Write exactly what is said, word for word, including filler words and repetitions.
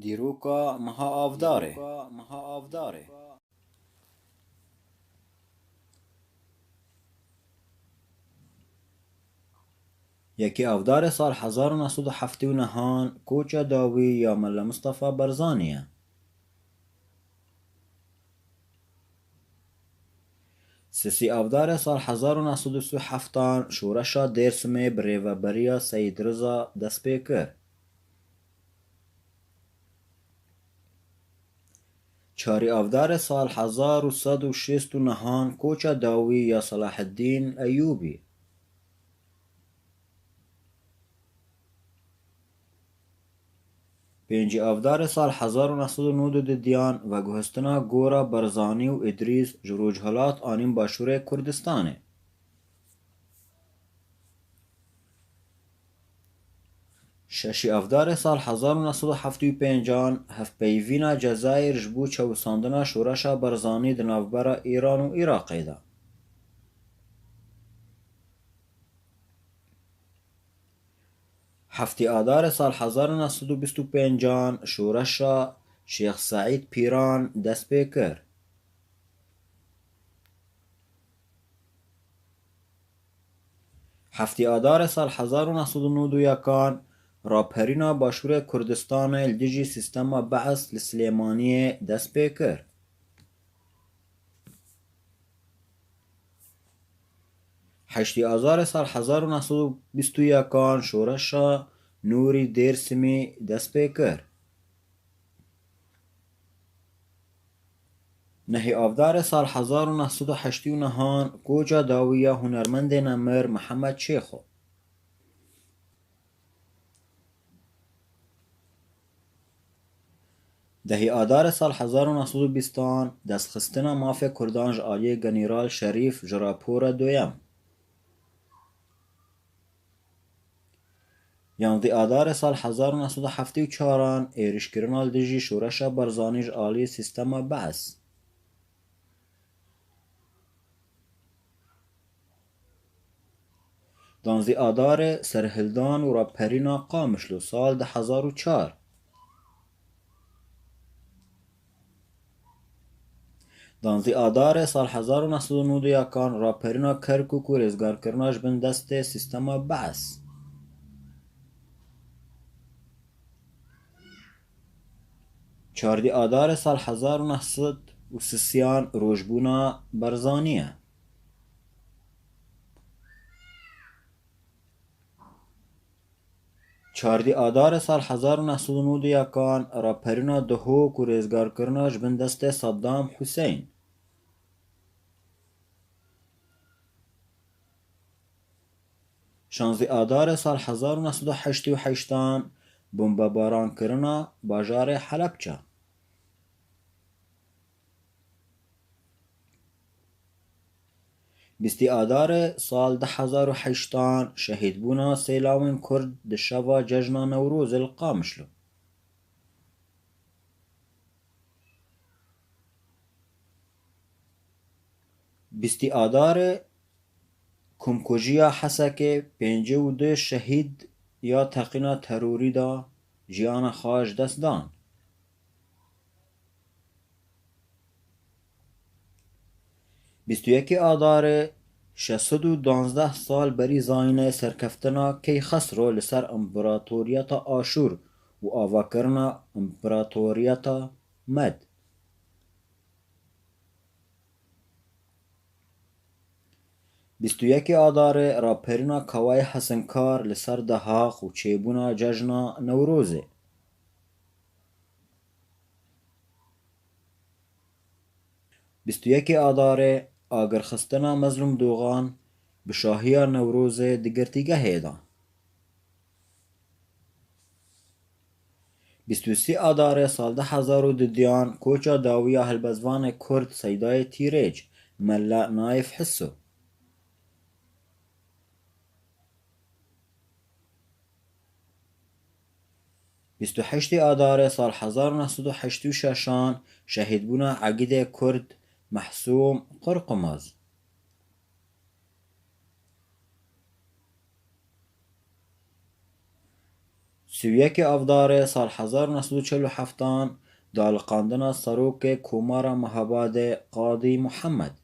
Dîroka meha Avdarê. Yekê Avdarê sal hezar û neh sed û heftê û nehan koça dawî ya Mele Mistefa Barzanî ye. Sisî Avdarê sal hezar û neh sed û sî û heftan şoreşa Dêrsimê bi rêveberiya Seyîd Riza dest pê kir. Çarî Avdarê sal hezar û sed û şêst û nehan koça dawî ya Selaheddîn Eyûbî. Pêncî Avdarê sal hezar û neh sed û nod û didiyan veguhestina Gora Barzanî û Îdrîs ji Rojhilat anîn Başûrê Kurdistanê. Şeşî Avdarê sal hezar û neh sed û heftê û pêncan hevpeyvîna Cezayir ji bo çewisandina şoreşa Barzanî di navbera Îran û Iraqê de. Heftê Adarê sal hezar û neh sed û bîst û pêncan şoreşa Şêx Seîd Pîran dest pê kir. Heftê Adarê sal hezar û neh sed û nod û yekan raperîna Başûrê Kurdistanê li dijî sîstema Bees li Silêmaniyê dest pê kir. Heştê Azarê sal hezar û neh sed û bîst û yekan şoreşa Nûrî Dêrsimî dest pê kir. Nehê Avdarê sal hezar û neh sed û heştê û nehan koça dawî ya hunermendê nemir Mihemed Şêxo. Dehê Adarê sal hezar û neh sed û bîstan destxistina mafê Kurdan ji aliyê General Şerîf ji rapora duyem. Yanzdî Adarê sal hezar û neh sed û heftê û çaran êrişkirina li dijî şoreşa Barzanî ji aliyê sîstema Bees. Danzdî Adarê serhildan û raperîna Qamişlo sal du hezar û çar. Danzdî Adarê sal hezar û neh sed û nod û yekan raperîna Kerkûk û rêzgarkirina ji bin destê sîstema Bees. Çardî Adarê sal hezar û neh sed û sisiyan rojbûna Barzanî ye. Çardî Adarê sal hezar û neh sed û nod û yekan raperîna Duhok û rêzgarkirina ji bin destê Saddam Huseyîn. Şanzdî Adarê sal hezar û neh sed û heştê û heştan bombebaran kirina bajarê Helebça. Bîstî Adarê sal du hezar û heştan şehîdbûna sêlawên Kurd di şeva cejna Newrozê li Qamişlo. Bîstî Adarê komkujiya Hesekê pêncî û du şehîd ya teqîna terorî de jiyana xwe ji dest dan. Bîst û yekê Adarê şeş sed û duwazdeh sal berî zayînê serkeftina Keyxesro li ser împaratoriyeta Aşûr û avakirina împaratoriyeta Med. Bîst û yekê Adarê raperîna Kawayê Hesinkar li ser Dehaq û çêbûna cejna Newrozê. Bîst û yekê Adarê agirxistina Mezlûm Dogan bi şahiya Newrozê di girtîgehê de. Bîst û sê Adarê sal du hezar û dudiyan koça dawî ya helbestvanê Kurd Seydayê Tîrêc, Mela Naif Hisso. Bîst û heştê Adarê sal hezar û neh sed û heştê û şeşan şehîdbûna egîdê Kurd Mehsûm Qurqumaz. Sî û yekê Avdarê sal hezar û neh sed û çel û heftan di aliqandina serokê Komara Mehabadê Qadî Muhammed